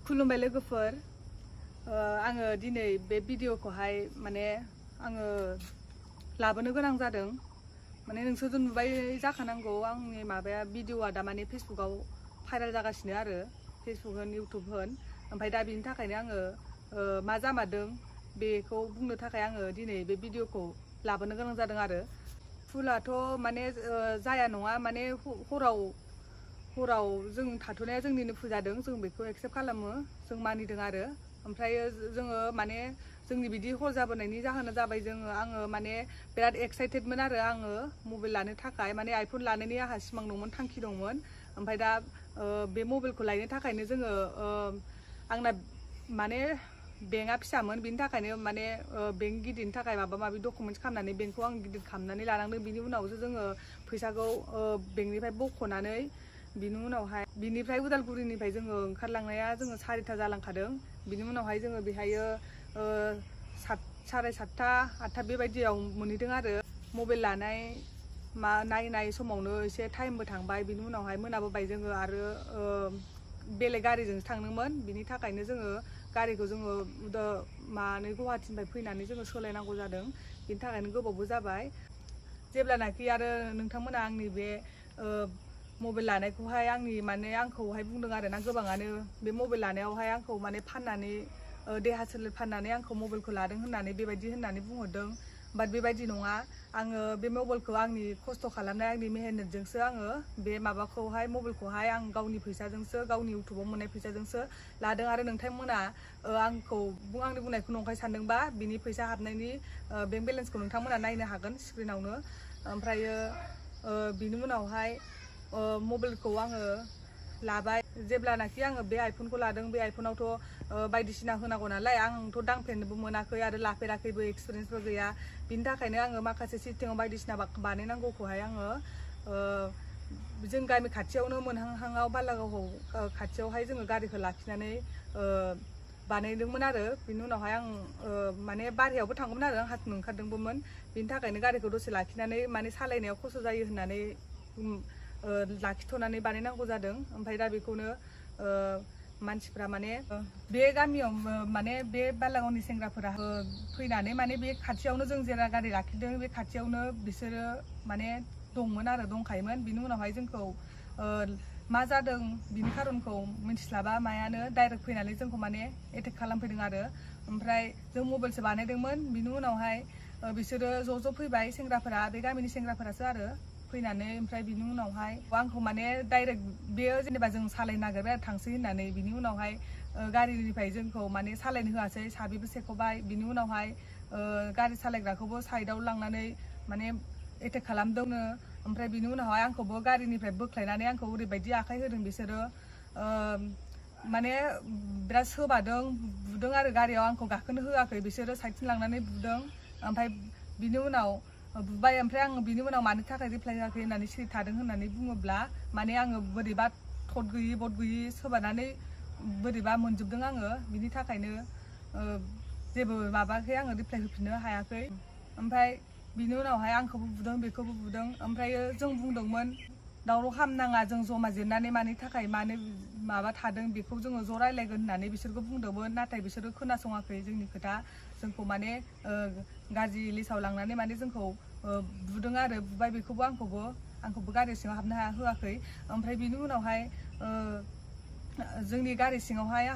खुलुमबाय लोगोफोर आङो दिनै बे भिडिअखौहाय माने आङो लाबोनो गोनां जादों माने नोंसोरथ' नुबाय जाखानांगौ आंनि माबाया भिडिअआ दा माने फेसबुकाव भाइरेल जागासिनो आरो फेसबुक होन इउटुब होन ओमफ्राय दा बिनि थाखायनो आङो मा जामारदों बेखौ बुंनो थाखाय आङो दिनै बे भिडिअखौ लाबोनो गोनां जादों आरो फुलाथ' माने जाया नङा माने हराव जों थाथ'नाया जोंनिनो फुजादों जों बेखौ एक्सेप्ट खालामो जों मानिदों आरो ओमफ्राय जोङो माने जोंनि बिदि हर जाबोनायनि जाहोना जाबाय आङो माने बिराद एक्साइटेडमोन आरो आङो मबाइल लानो थाखाय माने आइफन लानायनि आंहा सिमां दंमोन थांखि दंमोन ओमफ्राय दा बे मबाइलखौ लायनो थाखायनो जोङो आंना माने बेंकआ फिसामोन बिनि थाखायनो माने बेंक गिदिरनि थाखाय माबा माबि डकुमेन्ट्स खालामनानै बेंकखौ आं गिदिर खालामनानै लानांदों बिनि उनावसो जोङो फैसाखौ बेंकनिफ्राय बख'नानै बिनि उनावहाय बिनिफ्राय उदालगुरिनिफ्राय जोङो ओंखारलांनाया जोङो 4ता जालांखादों बिनि उनावहाय जोङो बेहायो 7:30 8ता बेबायदियाव मोनहैदों आरो मबाइल लानाय नायनाय समावनो एसे टाइमबो थांबाय बिनि उनावहाय मोनाबोबाय जोङो आरो बेलेग गारिजोंसो थांदोंमोन बिनि थाखायनो जोङो गारिखौ जोङो गुवाहाटीनिफ्राय फैनानै जोङो सोलायनांगौ जादों बिनि थाखायनो गोबावबो जाबाय जेब्लानाखि आरो नोंथांमोना आंनि बे मबाइल लानायखौहाय आंखौहाय बुंदों आरो ना गोबाङानो बे मबाइल लानायावहाय आंखौ माने फाननानै देहा सोलेर फाननानै आंखौ मबाइलखौ लादों होननानै बेबायदि होननानै बुंहरदों बाट बेबायदि नङा आङो बे मबाइलखौ आंनि खस्थ' खालामनाय आंनि मेहनतजोंसो आङो बे मबाइलखौहाय आं गावनि फैसाजोंसो गावनि इउटुबाव मोननाय फैसाजोंसो लादों आरो नोंथांमोना आंनि बुंनायखौ नंखाय सानदोंबा बिनि फैसा हाबनायनि बेंक बेलेन्सखौ नोंथांमोना नायनो हागोन स्क्रिनावनो ओमफ्रायो बिनि उनावहाय मबाइलखौ आङो लाबाय जेब्लानाखि आङो बे आइफनखौ लादों बे आइफनावथ' बायदिसिना होनांगौ नालाय आंथ' दांफेरनोबो मोनाखै आरो लाफेराखैबो एक्सपिरियेन्सबो गैया बिनि थाखायनो आङो माखासे सिस्टेमाव बायदिसिना बानायनांगौखौहाय आङो जों गामि खाथियावनो मोनहांहाङाव बालागाव खाथियावहाय जोङो गारिखौ लाखिनानै बानायदोंमोन आरो बिनि उनावहाय आं माने बारहायावबो थांगौमोन आरो आं हाथिनो ओंखारदोंबोमोन बिनि थाखायनो गारिखौ दसे लाखिनानै माने सालायनायाव खस्थ' जायो होननानै लाखिथ'नानै बानायनांगौ जादों ओमफ्राय दा बेखौनो मानसिफ्रा माने बे गामियाव माने बे बालागावनि सेंग्राफोरा फैनानै माने बे खाथियावनो जों जेरा गारि लाखिदों बे खाथियावनो बिसोरो माने दंखायोमोन बिनि उनावहाय जोंखौ मा जादों बिनि खारनखौ मिन्थिस्लाबा मायानो डाइरेक्ट फैनानै जोंखौ माने एटेक खालामफैदों आरो ओमफ्राय जों मबाइलसो बानायदोंमोन बिनि उनावहाय बिसोरो ज' फैबाय सेंग्राफोरा बे गामिनि सेंग्राफोरासो आरो फैनानै ओमफ्राय बिनि उनावहाय आंखौ माने डाइरेक्ट बेयो जेनेबा जों सालायनो नागिरबाय आरो थांसै होननानै बिनि उनावहाय गारिनिफ्राय जोंखौ माने सालायनो होआसै साबिबो सेख'बाय बिनि उनावहाय गारि सालायग्राखौबो साइडआव लांनानै माने एटेक खालामदोंनो ओमफ्राय बिनि उनावहाय आंखौबो गारिनिफ्राय बोख्लायनानै आंखौ ओरैबायदि आखाइ होदों बिसोरो माने बिराद सोबादों बुदों आरो गारियाव आंखौ गाखोनो होआखै बिसोरो साइडथिं लांनानै बुदों ओमफ्राय बिनि उनाव बुबाय ओमफ्राय आं बिनि उनाव मानि थाखाय रिप्लाय होआखै होननानै सिरि थादों होननानै बुङोब्ला माने आङो बोरैबा थद गैयि सोबानानै बोरैबा मोनजोबदों आङो बिनि थाखायनो जेबो माबाखै आङो रिप्लाय होफिननो हायाखै ओमफ्राय बिनि उनावहाय आंखौबो बुदों बेखौबो बुदों ओमफ्रायो जों बुंदोंमोन दावराव खालामनाङा जों जमा जिरनानै मानि थाखाय मानो माबा थादों बेखौ जोङो ज' रायलायगोन होननानै बिसोरखौ बुंदोंमोन नाथाय बिसोरो खोनासङाखै जोंनि खोथा जोंखौ माने गाज्रि लिस्टआव लांनानै माने जोंखौ बुदों आरो बुबाय बेखौबो आंखौबो गारि सिङाव हाबनो होआखै ओमफ्राय बिनि उनावहाय जोंनि गारि सिङावहाय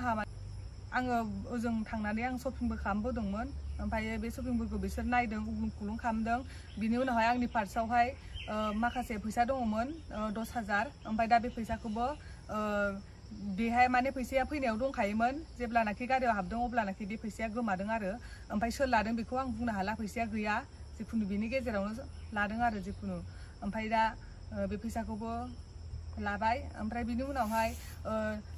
आङो ओजों थांनानै आं शपिंबो खालामबोदोंमोन ओमफ्राय बे शपिंफोरखौ बिसोर नायदों उग्लुं खुग्लुं खालामदों बिनि उनावहाय आंनि पार्सआवहाय माखासे फैसा दङमोन 10,000 ओमफ्राय दा बे फैसाखौबो बेहाय माने फैसाया फैनायाव दंखायोमोन जेब्लानाखि गारियाव हाबदों अब्लानाखि बे फैसाया गोमादों आरो ओमफ्राय सोर लादों बेखौ आं बुंनो हाला फैसाया गैया जिखुनु बिनि गेजेरावनो लादों आरो जिखुनु ओमफ्राय दा बे फैसाखौबो लाबाय ओमफ्राय बिनि उनावहाय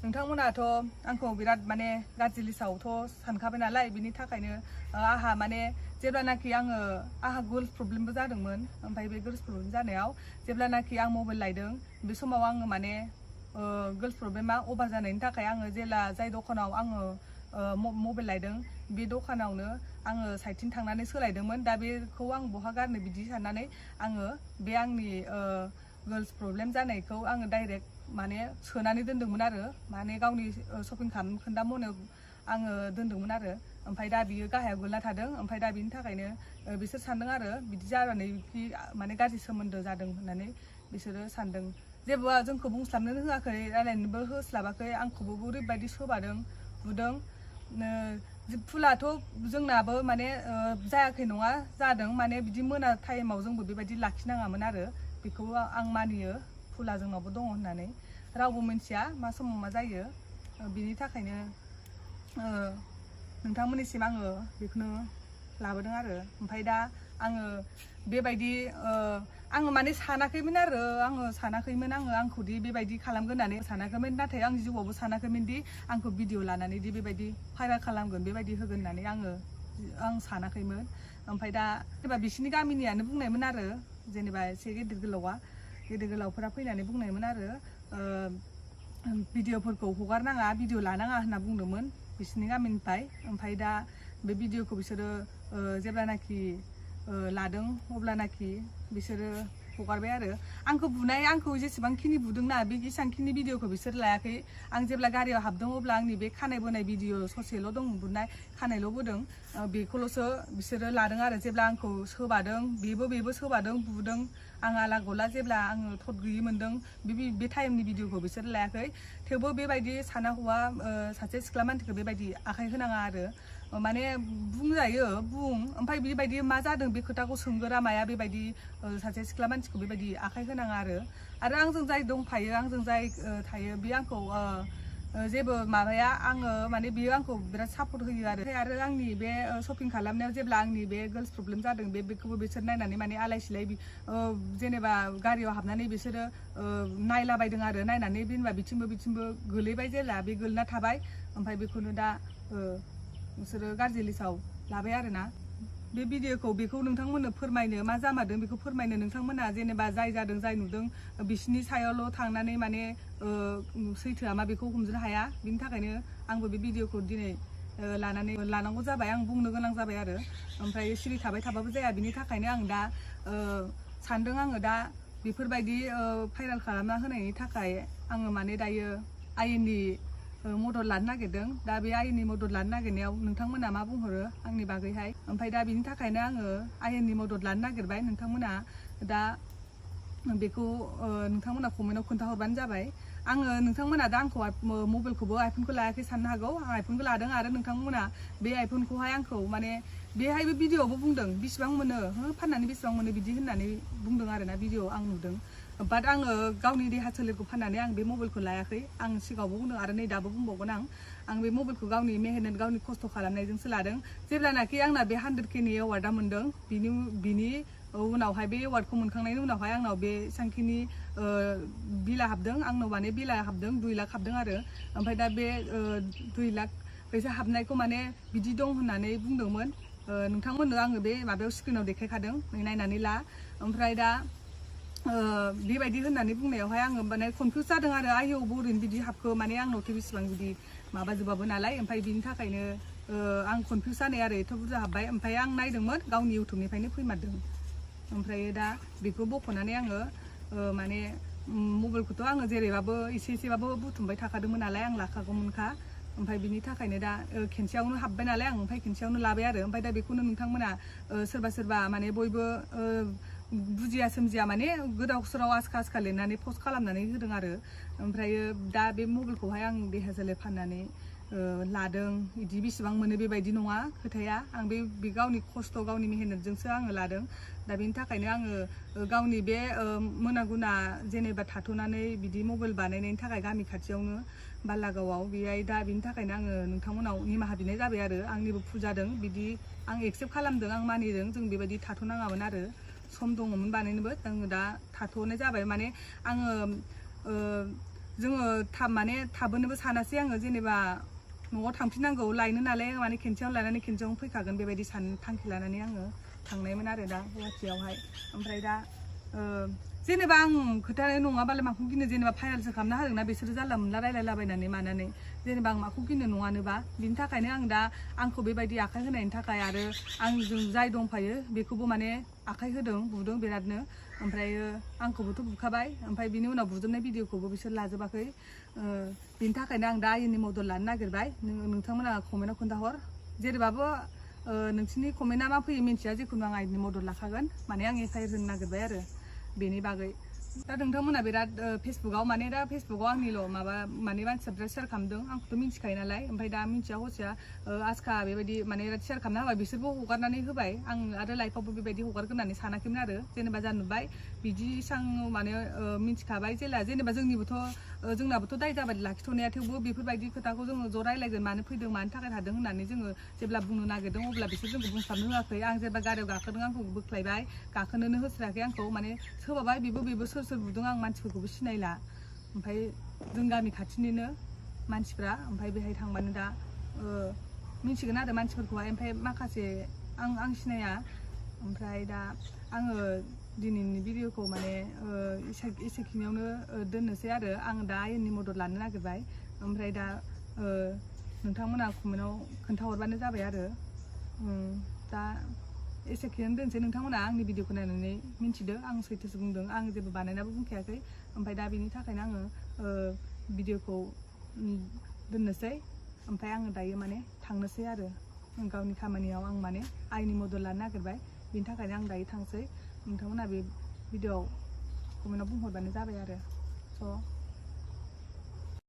नोंथांमोनाथ' आंखौ बिराद माने गाज्रि लिस्टआवथ' सानखाबाय नालाय बिनि थाखायनो आंहा माने जेब्लानाखि आंहा गर्ल्स प्रब्लेमबो जादोंमोन ओमफ्राय बे गर्ल्स प्रब्लेम जानायाव जेब्लानाखि आं मबाइल लायदों बे समाव आङो माने गर्ल्स प्रब्लेमा अभार जानायनि थाखाय आङो जाय दखानाव आङो मबाइल लायदों बे दखानावनो आङो साइडथिं थांनानै सोलायदोंमोन दा बेखौ आं बहा गारनो बिदि साननानै आङो बे आंनि गर्ल्स प्रब्लेम जानायखौ आङो डाइरेक्ट माने सोनानै दोनदोंमोन आरो माने गावनि शपिं खालाम खोन्दा मनायाव आङो दोनदोंमोन आरो ओमफ्राय दा बियो गाहायाव गोलैना थादों ओमफ्राय दा बिनि थाखायनो बिसोर सानदों आरो बिदि जानानै माने गाज्रि सोमोन्दो जादों होननानै बिसोरो सानदों जेबो जोंखौ बुंस्लाबनो होआखै रायलायनोबो होस्लाबाखै आंखौबो ओरैबायदि सोबादों बुदों फुलाथ' जोंनाबो माने जायाखै नङा जादों माने बिदि मोना टाइमाव जोंबो बेबायदि लाखिनाङामोन आरो बेखौ आं मानियो फुला जोंनावबो दङ होननानै रावबो मिथिया मा समाव मा जायो बिनि थाखायनो नोंथांमोननिसिम आङो बेखौनो लाबोदों आरो ओमफ्राय दा आङो बेबायदि आङो माने सानाखैमोन आरो आंखौदि बेबायदि खालामगोन होननानै सानाखैमोन नाथाय आं जिउआवबो सानाखैमोन दि आंखौ भिडिअ लानानै दि बेबायदि भाइरेल खालामगोन बेबायदि होगोन होननानै आं सानाखैमोन ओमफ्राय दा जेनेबा बिसिनि गामिनियानो बुंनायमोन आरो जेनेबा एसे गेदेर गोलावफोरा फैनानै बुंनायमोन आरो भिडिअफोरखौ हगारनाङा भिडिअ लानाङा होनना बुंदोंमोन बिसिनि गामिनिफ्राय ओमफ्राय दा बे भिडिअखौ बिसोरो जेब्लानाखि लादों अब्लानाखि बिसोरो हगारबाय आरो आंखौ जेसेबांखिनि बुदोंना बे जेसांखिनि भिडिअखौ बिसोर लायाखै आं जेब्ला गारियाव हाबदों अब्ला आंनि बे खानाय बोनाय भिडिअ ससेल' दं बुनाय खानायल' बोदों बेखौल'सो बिसोरो लादों आरो जेब्ला आंखौ सोबादों बेबो सोबादों बुदों आं आला गला जेब्ला आङो थद गैयि मोनदों बे टाइमनि भिडिअखौ बिसोर लायाखै थेवबो बेबायदि साना हौवा सासे सिख्ला मानसिखौ बेबायदि आखाइ होनाङा आरो माने बुंजायो ओमफ्राय बेबायदि मा जादों बे खोथाखौ सोंगोरा माया बेबायदि सासे सिख्ला मानसिखौ बेबायदि आखाइ होनाङा आरो आंजों जाय दंफायो आंजों जाय थायो बे आंखौ जेबो माबाया आङो माने बियो आंखौ बिराद सापर्ट होयो आरो आंनि बे शपिं खालामनायाव जेब्ला आंनि बे गार्ल्स प्रब्लेम जादों बेखौबो बिसोर नायनानै माने आलाय सिलाय जेनेबा गारियाव हाबनानै बिसोरो नायलाबायदों आरो नायनानै जेनेबा बिथिंबो गोलैबाय जेला बे गोलैना थाबाय ओमफ्राय बेखौनो दा बिसोरो गाज्रि लिस्टआव लाबाय आरोना बे भिडिअखौ बेखौ नोंथांमोननो फोरमायनो मा जामारदों बेखौ फोरमायनो नोंथांमोना जेनेबा जाय जादों जाय नुदों बिसिनि सायावल' थांनानै माने सैथोआ मा बेखौ हमजोबनो हाया बिनि थाखायनो आंबो बे भिडिअखौ दिनै लानांगौ जाबाय आं बुंनो गोनां जाबाय आरो ओमफ्राय सिरि थाबाय थाबाबो जाया बिनि थाखायनो आं दा सानदों आङो दा बेफोरबायदि भाइरेल खालामना होनायनि थाखाय आङो माने दायो आयेननि मदद लानो नागिरदों दा बे आयेननि मदद लानो नागिरनायाव नोंथांमोना मा बुंहरो आंनि बागैहाय ओमफ्राय दा बिनि थाखायनो आङो आयेननि मदद लानो नागिरबाय नोंथांमोना दा बेखौ नोंथांमोना कमेन्टआव खोन्थाहरबानो जाबाय नोंथांमोना दा आंखौ मबाइलखौबो आइफनखौ लायाखै साननो हागौ आं आइफनखौ लादों आरो नोंथांमोना बे आइफनखौहाय आंखौ माने बेहायबो भिडिअआवबो बुंदों बेसेबां मोनो फाननानै बेसेबां मोनो बिदि होननानै बुंदों आरोना भिडिअ आं नुदों बाट आङो गावनि देहा सोलेरखौ फाननानै आं बे मबाइलखौ लायाखै आं सिगाङावबो बुंदों आरो नै दाबो बुंबावगोन आं बे मबाइलखौ गावनि मेहनत गावनि खस्थ' खालामनायजोंसो लादों जेब्लानाखि आंना बे 100K एवार्डआ मोनदों बिनि उनावहाय बे एवार्डखौ मोनखांनायनि उनावहाय आंनाव बे सांखिनि बिला हाबदों आंनाव माने बिला हाबदों 2 लाख हाबदों आरो ओमफ्राय दा बे 2 लाख फैसा हाबनायखौ माने बिदि दं होननानै बुंदोंमोन नोंथांमोननो आङो बे माबायाव स्क्रिनाव देखायखादों नायनानै ला ओमफ्राय दा बेबायदि होननानै बुंनायावहाय आङो माने कनफिउज जादों आरो आयौ बोरैनो बिदि हाबखो माने आंनावथ' बेसेबां बिदि माबाजोबाबो नालाय ओमफ्राय बिनि थाखायनो आं कनफिउज जानाय आरो एथ' बुरजा हाबबाय ओमफ्राय आं नायदोंमोन गावनि इउटुबनिफ्रायनो फैमारदों ओमफ्राय दा बेखौ बख'नानै आङो माने मबाइलखौथ' आङो जेरैबाबो एसेबाबो बुथुमबाय थाखादोंमोन नालाय आं लाखागौमोनखा ओमफ्राय बिनि थाखायनो दा खेनसेयावनो हाबबाय नालाय आं ओमफ्राय खेनसेयावनो लाबाय आरो ओमफ्राय दा बेखौनो नोंथांमोना सोरबा माने बयबो बुजिया सोमजिया माने गोदाव सोराव आसखा लिरनानै पस्ट खालामनानै होदों आरो ओमफ्रायो दा बे मबाइलखौहाय आं देहा सोलेर फाननानै लादों बिदि बेसेबां मोनो बेबायदि नङा खोथाया आं बे गावनि खस्थ' गावनि मेहनतजोंसो आङो लादों दा बेनि थाखायनो आङो गावनि बे मोना गुना जेनेबा थाथ'नानै बिदि मबाइल बानायनायनि थाखाय गामि खाथियावनो बालागावआव बेहाय दा बिनि थाखायनो आङो नोंथांमोनाव निमाहा बिनाय जाबाय आरो आंनिबो भुल जादों बिदि आं एक्सेप्ट खालामदों आं मानिदों जों बेबायदि थाथ'नाङामोन आरो सम दङमोन बानायनोबो आङो दा थाथ'नाय जाबाय माने आङो जोङो माने थाबोनोबो सानासै आङो जेनेबा न'आव थांफिननांगौ लायनो नालाय माने खेनसेयावनो लायनानै खेनसेयावनो फैखागोन बेबायदि थांखि लानानै आङो थांनायमोन आरो दा गुवाहाटियावहाय ओमफ्राय दा जेनेबा आं खोथानाय नङाबालाय माखौ गिनो जेनेबा फाइनालसो खालामना होदोंना बिसोरो जानला मोनला रायलायलाबायनानै मानानै जेनेबा आं माखौ गिनो नङानोबा बिनि थाखायनो आं दा आंखौ बेबायदि आखाइ होनायनि थाखाय आरो आंजों जाय दंफायो बेखौबो माने आखाइ होदों बुदों बिरादनो ओमफ्राय आंखौबोथ' बुखाबाय ओमफ्राय बिनि उनाव बुजोबनाय भिडिअखौबो बिसोर लाजोबाखै बिनि थाखायनो आं दा आयेननि मदद लानो नागिरबाय नोंथांमोना कमेन्टआव खोन्थाहर जेरैबाबो नोंसिनि कमेन्टआ मा फैयो मिन्थिया जिखुनु आं आयेननि मदद लाखागोन माने आं एफआइआर होनो नागिरबाय आरो बेनि बागै दा नोंथांमोना बिराद फेसबुकाव माने दा फेसबुकाव आंनिल' माबा माने मानसिया बिराद शेयार खालामदों आंखौथ' मिन्थिखायो नालाय ओमफ्राय दा मिन्थिया हसिया आसखा बेबायदि माने बिराद शेयार खालामना होबाय बिसोरबो हगारनानै होबाय आं आरो लाइफआवबो बेबायदि हगारगोन होननानै सानाखैमोन आरो जेनेबा जा नुबाय बिदि इसां माने मिन्थिखाबाय जेनेबा जोंनाबोथ' दाय जाबाय लाखिथ'नाया थेवबो बेफोरबायदि खोथाखौ जोङो ज' रायलायगोन मानो फैदों मानि थाखाय थादों होननानै जोङो जेब्ला बुंनो नागिरदों अब्ला बिसोर जोंखौ बुंस्लाबनो होआखै आं जेब्ला गारियाव गाखोदों आंखौ बोख्लायबाय गाखोनोनो होस्रायाखै आंखौ माने सोबाबाय बेबो सोर बुदों आं मानसिफोरखौबो सिनायला ओमफ्राय जों गामि खाथिनिनो मानसिफ्रा ओमफ्राय बेहाय थांबानो दा मिन्थिगोन आरो मानसिफोरखौहाय ओमफ्राय माखासे आं सिनाया ओमफ्राय दा आङो दिनैनि भिडिअखौ माने एसेखिनियावनो दोननोसै आरो आं दा आयेननि मदद लानो नागिरबाय ओमफ्राय दा नोंथांमोना कमेन्टआव खोन्थाहरबानो जाबाय आरो दा एसेखिनियावनो दोनसै नोंथांमोना आंनि भिडिअखौ नायनानै मिन्थिदो आं सैथोसो बुंदों आं जेबो बानायनाबो बुंखायाखै ओमफ्राय दा बेनि थाखायनो आङो भिडिअखौ दोननोसै ओमफ्राय आङो दायो माने थांनोसै आरो गावनि खामानियाव आं माने आयेननि मदद लानो नागिरबाय बिनि थाखायनो आं दायो थांसै नोंथांमोना बे भिडिअआव कमेन्टआव बुंहरबानो जाबाय आरो स'